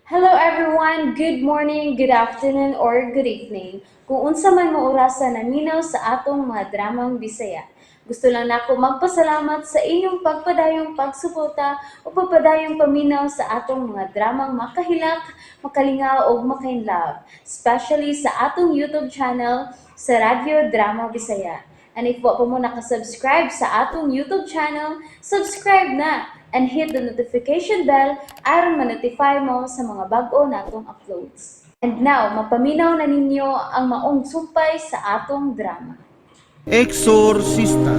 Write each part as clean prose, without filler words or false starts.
Hello everyone! Good morning, good afternoon, or good evening. Kung unsa man mo orasa naminaw sa atong mga dramang Bisaya. Gusto lang nako magpasalamat sa inyong pagpadayong pagsuporta o pagpadayong paminaw sa atong mga dramang makahilak, makalingaw ug makainlove, especially sa atong YouTube channel sa Radyo Drama Bisaya. And if wa pa mo nakasubscribe sa atong YouTube channel, subscribe na and hit the notification bell aron ma-notify mo sa mga bag-o natong uploads. And now, mapaminaw na ninyo ang maong sumpay sa atong drama. Exorcista.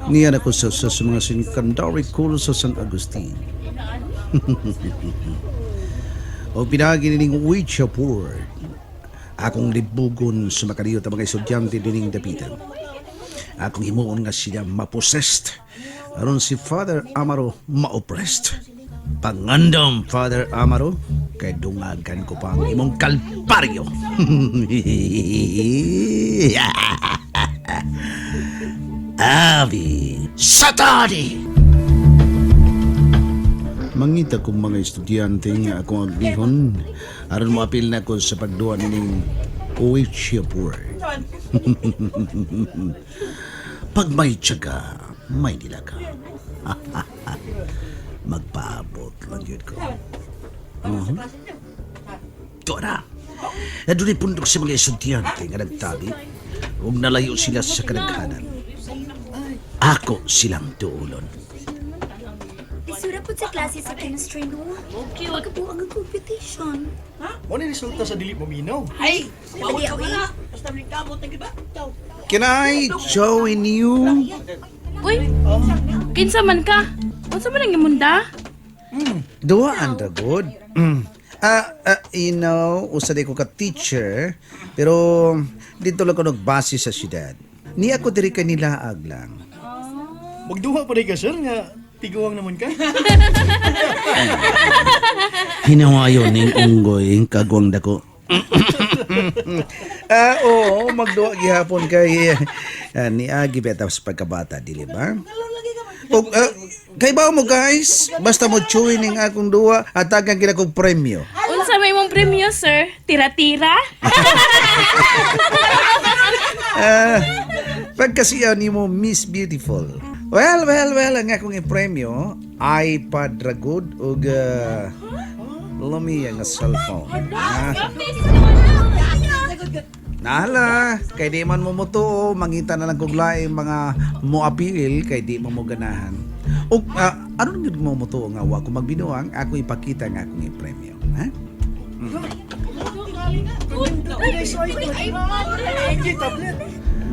Niya na ko sa mga sinkandari kulo sa San Agustin. O pinagi nining Ouija board. Akong libugon sa makaliyot ang mga estudyante dining dapitan. Akong himuon nga sila mapossessed. Aron si Father Amaro ma-oppressed. Pangandam, Father Amaro, kay dungagan ko pa ang imong kalbaryo. Ave Satani! Mangita kong mga estudyante nga akong aglihon aron moapil na ko sa pagduwa nining Ouija board. Pag may tiyaga, may nilaga. Magpaabot lang yun ko. Uh-huh. Ito na. Nadunay pundok sa mga estudyante nga nagtabi ug nalayo sila sa kadaghanan. Ako silang tuulon. Isura po sa klase sa chemistry, no? Okay. Pagkabuang ang competition. Mo ni resulta sa dili mo minaw. Ay! Dali, awi. Basta may kamot na giba. Can I join you? Uy, kinsa man ka? Unsa man ang imunda? Duaan ra good. Usa di ko ka teacher, pero dito lang ko nagbase sa syudad. Ni ako diri kay nilaag lang. Magduha pa rin ka, sir, nga tiguang naman ka. Hinawayon ning unggoy kagwang dako. Oo, magduwa gihapon kay niagi beta sa pagkabata, dili ba? Og kay ba mo guys, basta mo join ning akong duwa at tagang gina kog premyo. Unsa may imong premyo, sir? Tira-tira? Ah, pagkasiyaw nimo Miss Beautiful. Well, well, well, ang akong ipremyo iPad ra gud ug Lumia nga cellphone. Ah. Nahala, kay di man mo mutuo, mangita na lang kog laing mga moapil kay di mo mo ganahan. Ug ano gyud mo mutuo nga wa ko magbinuang, ako ipakita nga akong ipremyo, ha? Tablet.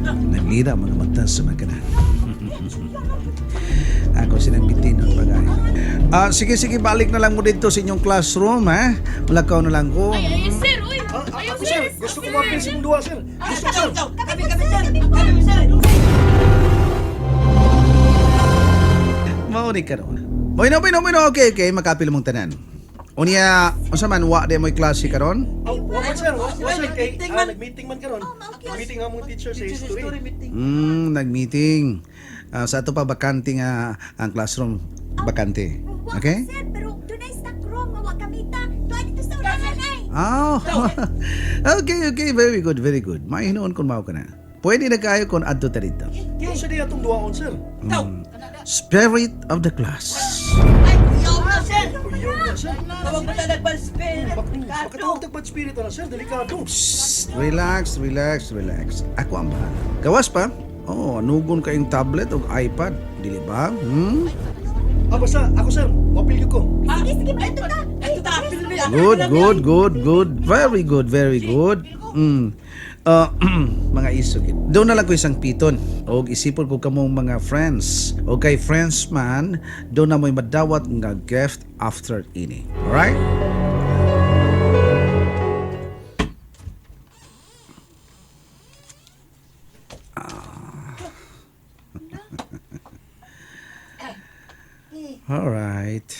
Naglira mga mata sa mga ganahan. Ako silang bitinon bagay. Ah, sige sige, balik na lang mo dito sa inyong classroom, ha? Mulakaw na lang ko. Ay, ay, sir, uy. Ah, ako, sir, gusto ko mapil sa imong duha, sir. Gusto ko, sir. Kami, kami, sir! Kami, sir! Mao ni karon. Bueno, bueno, bueno, okay, okay, makapil mong tanan. Unya, unsa man wa di mo'y klase karon? Oh, wa man, sir, wa wa, sir kay Nag-meeting man. nag-meeting man karon. Nag-meeting ang among teacher sa history. Nag-meeting. Ah, sa ato pa bakante nga ang classroom bakante. Wa, Okay? Sir, pero dunay stock room nga wa kamita. Tuwa dito sa unahan ay. Ah, okay, okay, very good, very good. Mahinuon kung mao ka na. Pwede na kayo kung adto ta dito. Unsa di atong duhaon, sir? Spirit of the class. Ay, iyaw na, sir! Uyaw na, sir. Tawag mo na bad spirit! Makatawag tag bad spirit na, sir, delikado. Psst, relax, relax, relax. Ako ang bahala. Gawas pa? Oh, anugon kayong tablet o iPad, dili ba? Hmm? Ah, basta ako, sir, mapil gyud ko. Sige, sige, ito ta. Ito ta, apil mi! Good, good, good, good. Very good, very good. Ah, mga isugid. Doon na lang ko isang piton. Og isipon ko kamong mga friends. O kay friends man, doon na mo'y madawat nga gift after ini. Alright? Ah. Alright.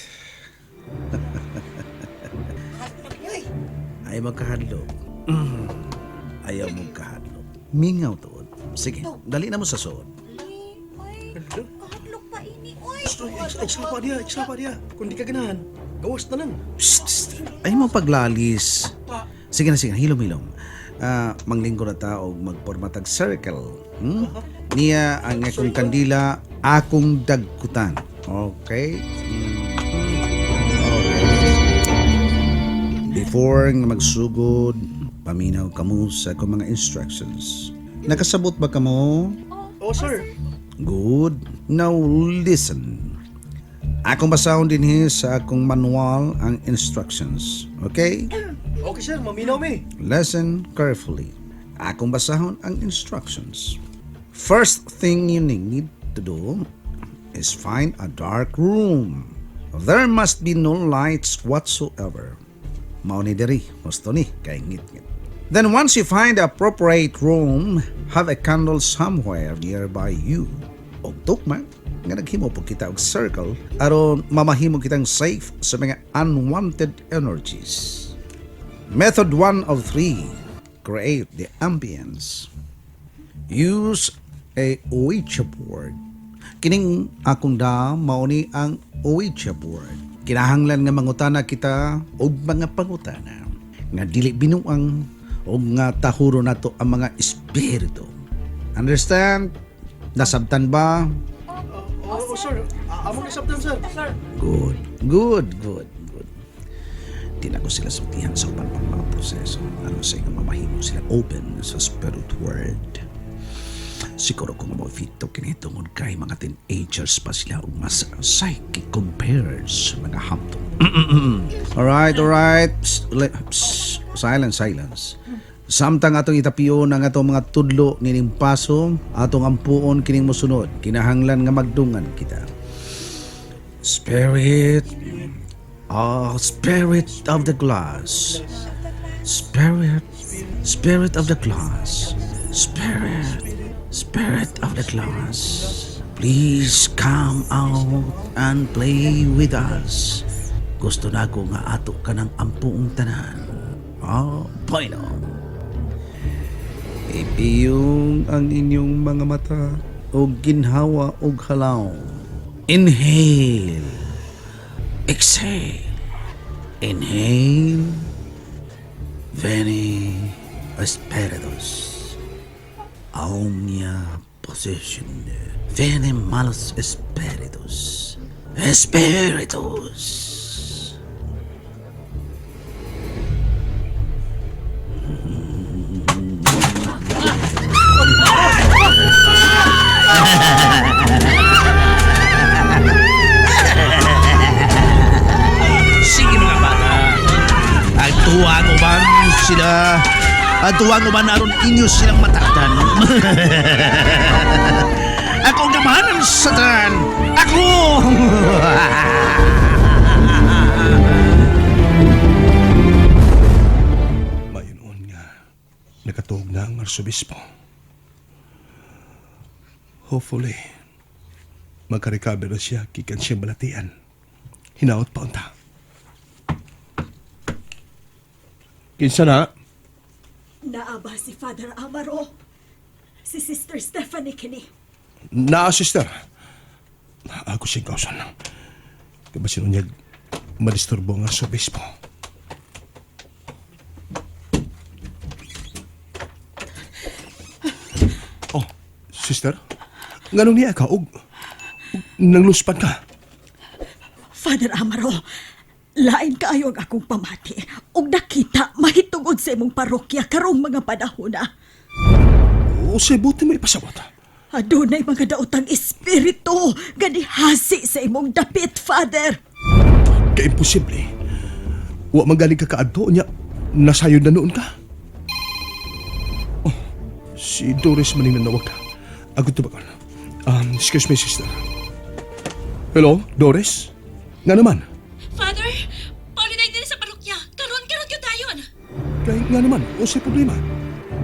Ayaw magkahadlok. Ayaw mong kahadlok. Mingaw tuod. Sige, dali na mo sa suod. Ay, kahadlok pa Kaini, oy. Extra pa diya, extra pa diya. Kung di ka ganahan, gawas na lang. Psst, psst. Ay mo paglalis. Sige na, sige na. Hilom-hilom. Ah, manglingkod na ta og magpormatag circle. Niya ang akong kandila, akong dagkutan. Okay? Okay. Before nga magsugod, paminaw kamo sa akong mga instructions. Nakasabot ba kamo? Oh, sir. Good. Now listen. Akong basahon din sa akong manual ang instructions. Okay? Okay, sir. Maminaw mi. Listen carefully. Akong basahon ang instructions. First thing you need to do is find a dark room. There must be no lights whatsoever. Mao ni diri, gusto ni kay ngit-ngit. Then once you find the appropriate room, have a candle somewhere nearby you. Og tukma, nga naghimo po kita og circle aron mamahimo kitang safe sa mga unwanted energies. Method 1 of 3. Create the ambience. Use a Ouija board. Kining akong da mao ni ang Ouija board. Kinahanglan nga mangutana kita og mga pangutana nga dili binuang og nga tahuro nato ang mga espiritu. Understand? Nasabtan ba? Oh, sir. Amo kasabtan, sir. Sir. Good. Good, good, good. Di na ko sila sultihan sa uban pang mga proseso. Ano sa inyo mamahimo sila open sa spirit world. Siguro kung mo fito kini tungod kay mga teenagers pa sila ug mas psychic compared sa mga hamtong. Alright, alright. Psst, psst. Silence, silence. Samtang atong itapion ang atong mga tudlo nining paso, atong ampuon kining mosunod. Kinahanglan nga magdungan kita. Spirit, oh, spirit of the glass. Spirit, spirit of the glass. Spirit, spirit of the glass. Please come out and play with us. Gusto na ko nga ato ka ng ampuong tanan. Oh, bueno. Ipiyong ang inyong mga mata o ginhawa o halaw. Inhale. Exhale. Inhale. Veni Espiritus. Omnia possession. Veni malus spiritus. Spiritus. Sige mga bata. Agtuwang uban sila. Agtuwang uban aron inyo silang matakdan. Ako ang gamahanan satan. Ako! Mayunoon nga, nakatuog na ang arsobispo. Hopefully, magka-recover na siya gikan siya balatian. Hinaot pa unta. Kinsa na? Naaba si Father Amaro. Si Sister Stephanie kini. Naa, sister. Ako siyang kausan. Kabasin unyag, madisturbo ang arsobispo. Oh, sister? Nganong niya ka? Og nangluspan ka? Father Amaro, lain kaayo ang akong pamati. Ug nakita mahitungod sa imong parokya karong mga panahon na. O sa buti mo ipasawat. Adunay mga daotang espiritu nga nihasi sa imong dapit, Father. Kaimposible. Wa man galing ka kaadto niya. Nasayod na noon ka. Oh, si Doris maning nanawag ka. Agad tubagon. Excuse me, sister. Hello, Doris? Nga naman. Father, paulinay din sa parokya. Karon karon gyud dayon. Kay nga naman, o sa problema.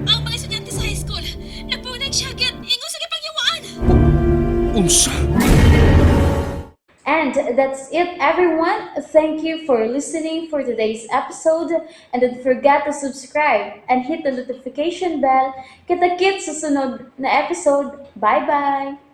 Ang mga estudyante sa high school, nagpunag syagit, ingon sa gipangyawaan. Unsa? And that's it, everyone. Thank you for listening for today's episode. And don't forget to subscribe and hit the notification bell. Kita-kits sa sunod na episode. Bye-bye!